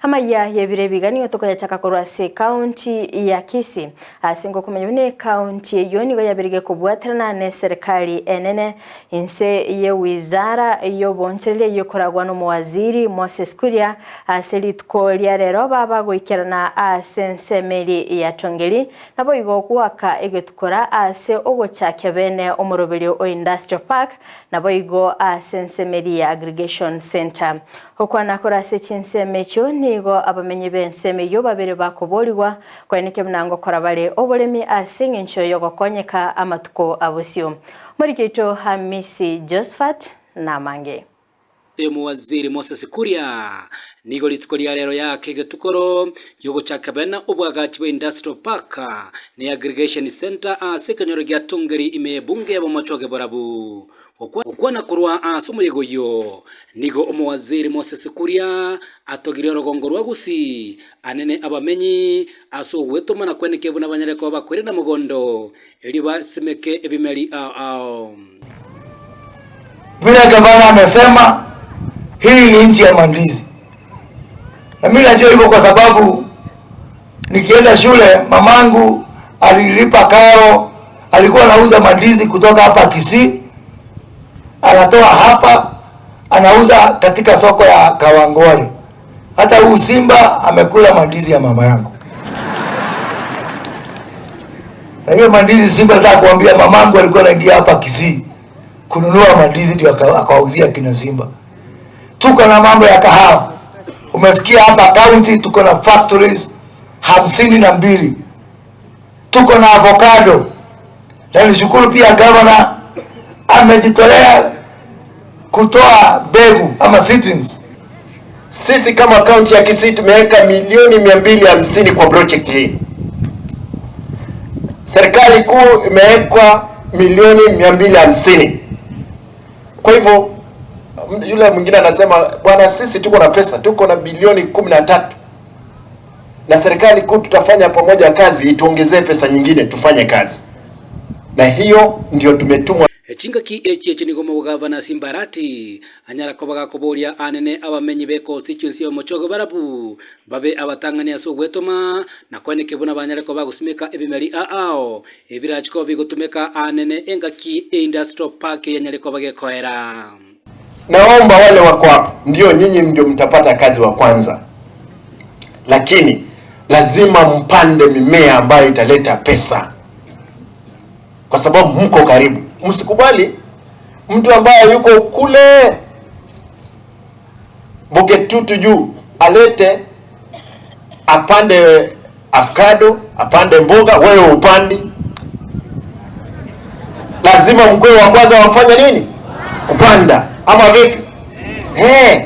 Amaiya y'ebiro ebiga nigo tokoyachaka korwa ase ekaunti ya Kisii. Ase ngokomanya buna ekaunti eyio nigo yaberige kobwaterana neserikali enene inse ye wizara y'oboonchoreria eyio ekoragwa nomowaziri Moses Kuria ase rituko ria rero baba goikerana ase ensemo eria ya Tongeri naboigo goaka egetukora ase ogochakia bene omoroberio o Industrial Park naboigo ase ensemo eria ya Aggregation Centre. Gokwana kore ase chinsemo echio nigo abamenyi b'ensemo eyio babere bakoboorigwa, koeneke buna ngokora bare oboremi ase engencho y'ogokonyeka amatuko a bosio. Omoriki oito Hamisi Josphat namange. Omowaziri Moses Kuria nigo rituko ria rero yaaka egetukoro giogochaka bena obwagachi bwa Industrial Park ne Aggregation Centre ase ekenyoro gia Tongeri ime y'ebunge y'abomochoge borabu. Gokwana korwa ase omoyega oyio, nigo omowaziri Moses Kuria atogire orogongo rwa Gusii anene abamenyi ase ogwetoma na kwenekia buna banyare koba bakoirana mogondo erio basimeke ebimeri ao ao. Vile gavana amesema hii ni nchi ya mandizi, na mimi najua hivyo kwa sababu nikienda shule mamangu alilipa karo, alikuwa anauza mandizi kutoka hapa Kisii, anatoa hapa anauza katika soko ya Kawangware. Hata huu simba amekula mandizi ya mama yangu. Na hiyo mandizi simba, nataka kuambia mamangu alikuwa anaingia hapa Kisii kununua mandizi ndio akawauzia kina Simba. Tuko na mambo ya kahawa, umesikia hapa county tuko na factories 52, tuko na avocado, na nishukuru pia governor amejitolea kutoa mbegu ama seedlings. Sisi kama kaunti ya Kisii tumeweka milioni 250 kwa project hii. Serikali kuu imewekwa milioni 250. Kwa hivyo yule mwingine anasema bwana, sisi tuko na pesa, tuko na bilioni 13 na serikali kuu tutafanya pamoja kazi, ituongezee pesa nyingine tufanye kazi, na hiyo ndio tumetumwa. Chingaki echi echio nigo omogavana Simbarati anyara koba gakoboria anene abamenyi be constituency y'omochoge barabwo babe abatang'ani ase ogwetoma na koeneke buna banyare koba bagosimeka ebimeri aao ebirachi koba bigotumeka anene engaki eindustrial park yanyare koba gekoera. Naomba wale wako hapa, ndio nyinyi ndio mtapata kazi wa kwanza, lakini lazima mpande mimea ambayo italeta pesa, kwa sababu mko karibu. Msikubali mtu ambaye yuko kule Bogetutu juu alete apande avocado, apande mboga, wewe upandi. Lazima mkwe wa kwanza wafanya nini? Kupanda ama vipi? Hey.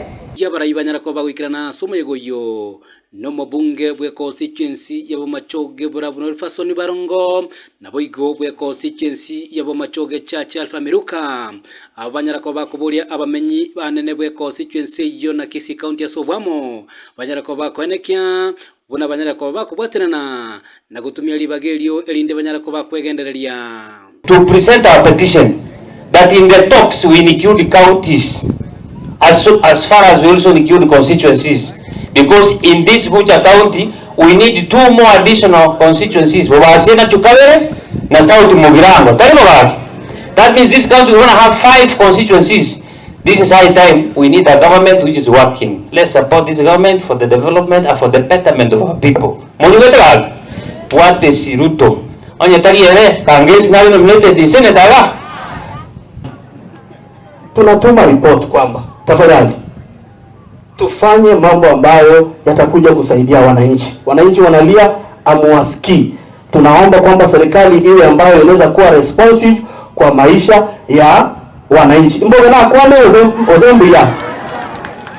Abarai banyara koba bagoikerana ase omoyega oyio Nomobunge bwe constituency ya Bomachoge Borabu Nelson Barongo, naboigo bwe constituency ya Bomachoge Church Alpha Miruka, abo banyara koba bakoboria abamenyi banene bwe constituency eyio na Kisii County ase obwamo, banyare koba bakoenekia buna banyare koba bakobwaterana na gotumia ribaga erio erinde banyare koba bakwegendereria. To present our petition that in the talks we include counties as, as far as we also include constituencies because in this Bucha county we need two more additional constituencies Bobasie na Chukabere na South Mugirango tari bogaki that means this county we want to have five constituencies this is high time we need a government which is working let's support this government for the development and for the betterment of our people monyigwete gaki what is Ruto Onye tari ere, Kangezi nare nominated senator iga. Tunatuma report kwamba tafadhali tufanye mambo ambayo yatakuja kusaidia wananchi. Wananchi wanalia, amuwasikii. Tunaomba kwamba serikali iwe ambayo inaweza kuwa responsive kwa maisha ya wananchi. Mboga na kwame ozembuya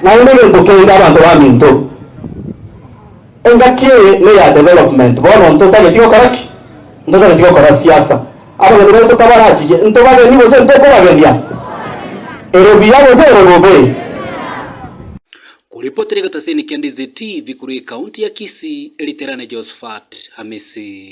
na indege ntokenda abantu baminto Engaki eye neya development, bono ntotageti gokora ki? Ntotageti gokora siasa. Abageni baito kabarachiche, ntobageni gose ntokobagenia? Ere buya gose ere bobe? Koripotera egetaseni kia Ndizi TV korwa ekaunti ya Kisii, Riterane Josphat Hamisi.